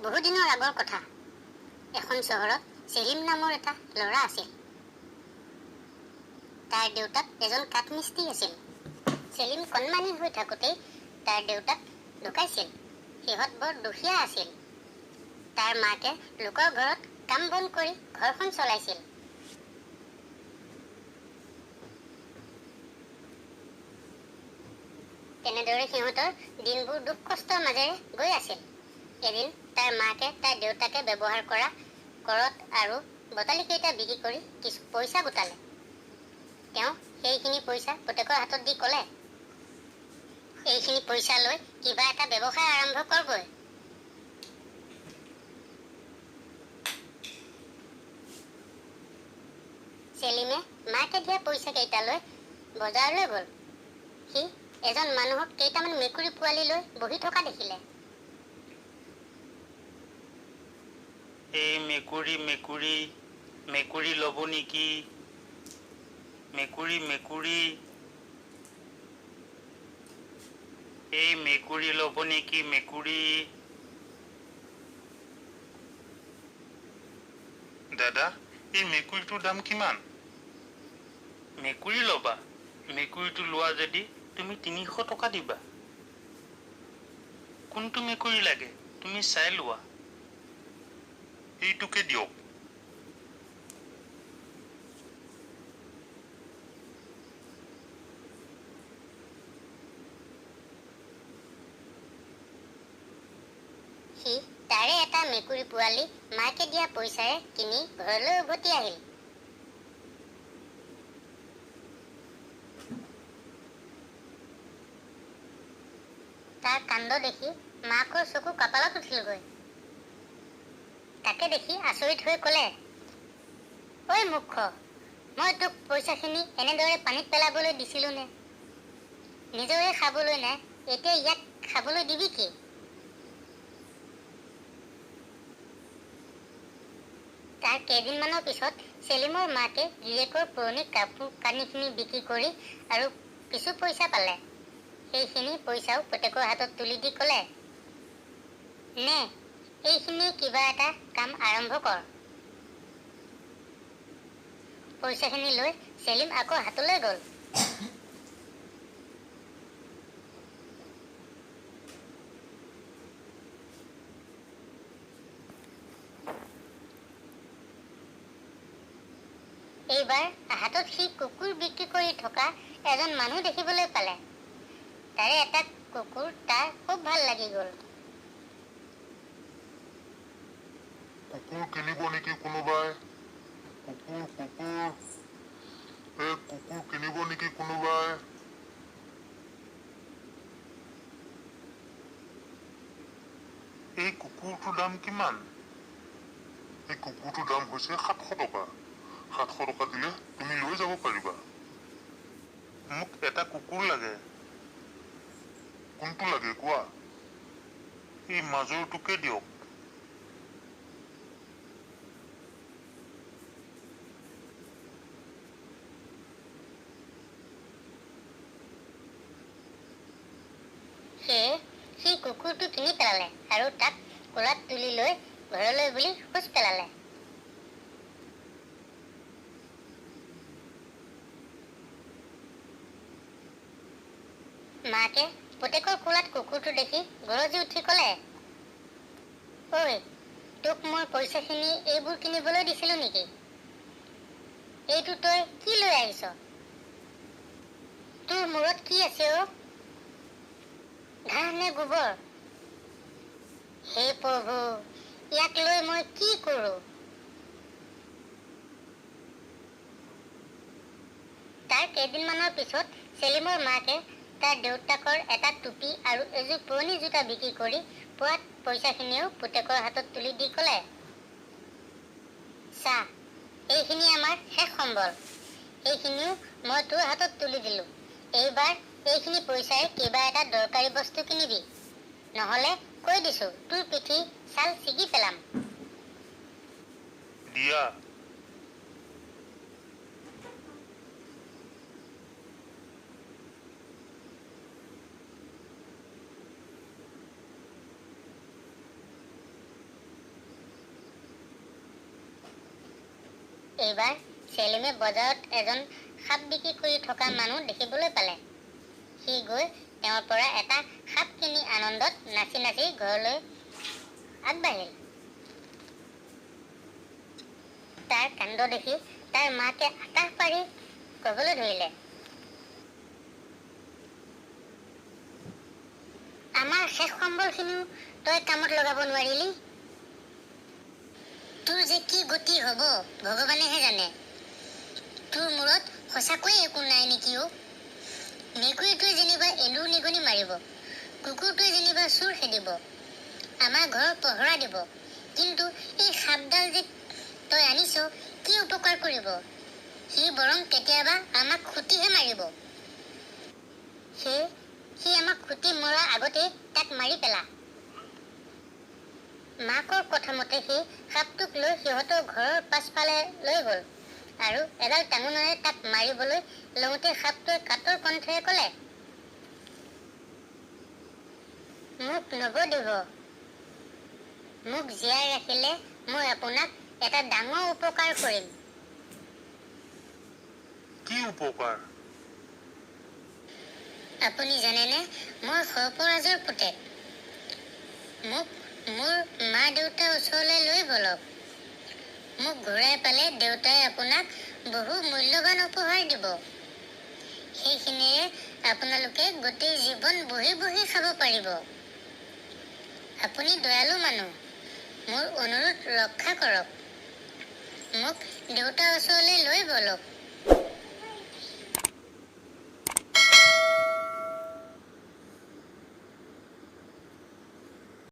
বহুদিনৰ আগৰ কথা। এখন চহৰত চেলিম নামৰ এটা ল'ৰা আছিল। তাৰ দেউতাক এজন কাঠমিস্ত্ৰী আছিল। চেলিম কণমানি হৈ থাকোঁতেই তাৰ দেউতাক ঢুকাইছিল। সিহঁত বৰ দুখীয়া আছিল। তাৰ মাকে লোকৰ ঘৰত কাম বন কৰি ঘৰখন চলাইছিল। তেনেদৰে সিহঁতৰ দিনবোৰ দুখ কষ্টৰ মাজেৰে গৈ আছিল। এদিন তাৰ মাকে তাৰ দেউতাকে ব্যৱহাৰ কৰা কৰত আৰু বটালিকেইটা বিক্ৰী কৰি কিছু পইচা গোটালে। তেওঁ সেইখিনি পইচা পুতেকৰ হাতত দি ক'লে, এইখিনি পইচা লৈ কিবা এটা ব্যৱসায় আৰম্ভ কৰগৈ। চেলিমে মাকে দিয়া পইচা কেইটা লৈ বজাৰলৈ গ'ল। সি এজন মানুহক কেইটামান মেকুৰী পোৱালি লৈ বহি থকা দেখিলে। এই মেকুৰী মেকুৰী, মেকুৰী ল'ব নেকি? মেকুৰী মেকুৰী, এই মেকুৰী ল'ব নেকি মেকুৰী? দাদা, এই মেকুৰীটোৰ দাম কিমান? মেকুৰী ল'বা? মেকুৰীটো লোৱা যদি তুমি 300 টকা দিবা। কোনটো মেকুৰী লাগে তুমি চাই লোৱা। এইটোকে দিয়ক। সি তাৰে এটা মেকুৰী পোৱালি মাকে দিয়া পইচাৰে কিনি ঘৰলৈ উভতি আহিল। তাৰ কাণ্ড দেখি মাকৰ চকু কপালত উঠিলগৈ। তাকে দেখি আচৰিত হৈ ক'লে, ঐ মূৰ্খ, মই তোক পইচাখিনি এনেদৰে পানীত পেলাবলৈ দিছিলোনে? নিজৰে খাবলৈ নাই, এতিয়া ইয়াক খাবলৈ দিবি কি? তাৰ কেইদিনমানৰ পিছত চেলিমৰ মাকে গিৰিয়েকৰ পুৰণি কাপোৰ কানিখিনি বিক্ৰী কৰি আৰু কিছু পইচা পালে। সেইখিনি পইচাও পুতেকৰ হাতত তুলি দি ক'লে, নে এইখিনি কিবা এটা কাম আৰম্ভ কৰ। পইচাখিনি লৈ চেলিম আকৌ হাতলৈ গ'ল। এইবাৰ হাতত সি কুকুৰ বিক্ৰী কৰি থকা এজন মানুহ দেখিবলৈ পালে। তাৰে এটা কুকুৰ তাৰ খুব ভাল লাগি গ'ল। কুকুৰ কিনিব নেকি কোনোবাই? কুকুৰ কুকুৰ, এই কুকুৰ কিনিব নেকি কোনোবাই? এই কুকুৰটোৰ দাম কিমান? এই কুকুৰটোৰ দাম হৈছে 700 টকা। 700 টকা দিলে তুমি লৈ যাব পাৰিবা। মোক এটা কুকুৰ লাগে। কোনটো লাগে কোৱা? এই মাজৰটোকে দিয়ক। সেয়ে সি কুকুৰটো কিনি পেলালে আৰু তাক কোলাত তুলি লৈ ঘৰলৈ বুলি খোজ পেলালে। মাকে পুতেকৰ কোলাত কুকুৰটো দেখি গৰজি উঠি ক'লে, ঐ, তোক মই পইচাখিনি এইবোৰ কিনিবলৈ দিছিলো নেকি? এইটো তই কি লৈ আহিছ? তোৰ মূৰত কি আছে অ'? ঘাঁহ নে গোবৰ? হে প্ৰভু, ইয়াক লৈ মই কি কৰোঁ? তাৰ কেইদিনমানৰ পিছত চেলিমৰ মাকে তাৰ দেউতাকৰ এটা টুপি আৰু এযোৰ পুৰণি জোতা বিক্ৰী কৰি পোৱা পইচাখিনিও পুতেকৰ হাতত তুলি দি ক'লে, চা, এইখিনি আমাৰ শেষ সম্বল। এইখিনিও মই তোৰ হাতত তুলি দিলোঁ। এইবাৰ এইখিনি পইচাৰে কিবা এটা দৰকাৰী বস্তু কিনিবি, নহ'লে কৈ দিছোঁ তোৰ পিঠি ছাল ছিগি পেলাম। দিয়া। এইবাৰ চেলিমে বজাৰত এজন সাপ বিক্ৰী কৰি থকা মানুহ দেখিবলৈ পালে। সি গৈ তেওঁৰ পৰা এটা সাপ কিনি আনন্দত নাচি নাচি ঘৰলৈ আগবাঢ়িল। তাৰ কাণ্ড দেখি তাৰ মাকে আটাহ পাৰি ক'বলৈ ধৰিলে, আমাৰ শেষ সম্বলখিনিও তই কামত লগাব নোৱাৰিলি। তোৰ যে কি গতি হ'ব ভগৱানেহে জানে। তোৰ মূৰত সঁচাকৈয়ে একো নাই নেকি অ'? মেকুৰীটোৱে যেনিবা এন্দুৰ নিগনি মাৰিব, কুকুৰটোৱে যেনিবা চোৰ খেদিব, আমাৰ ঘৰ পহৰা দিব, কিন্তু এই সাপডাল যে তই আনিছ কি উপকাৰ কৰিব? সি বৰং কেতিয়াবা আমাক খুটিহে মাৰিব। সি আমাক খুটি মৰাৰ আগতেই তাক মাৰি পেলা। মাকৰ কথামতে সি সাপটোক লৈ সিহঁতৰ ঘৰৰ পাছফালে লৈ গ'ল আৰু এডাল টাঙোনেৰে তাক মাৰিবলৈ লওঁতে সাপটোৱে কাতৰ কণ্ঠেৰে ক'লে, মোক নবধিব, মোক জীয়াই ৰাখিলে মই আপোনাক এটা ডাঙৰ উপকাৰ কৰিম। কি উপকাৰ? আপুনি জানেনে, মই সৰ্পৰাজৰ পুতেক। মোক মোৰ মা দেউতাৰ ওচৰলৈ লৈ ব'লক। মোক ঘূৰাই পালে দেউতাই আপোনাক বহু মূল্যৱান উপহাৰ দিব। সেইখিনিৰে আপোনালোকে গোটেই জীৱন বহি বহি খাব পাৰিব। আপুনি দয়ালু মানুহ, মোৰ অনুৰোধ ৰক্ষা কৰক। মোক দেউতাৰ ওচৰলৈ লৈ ব'লক।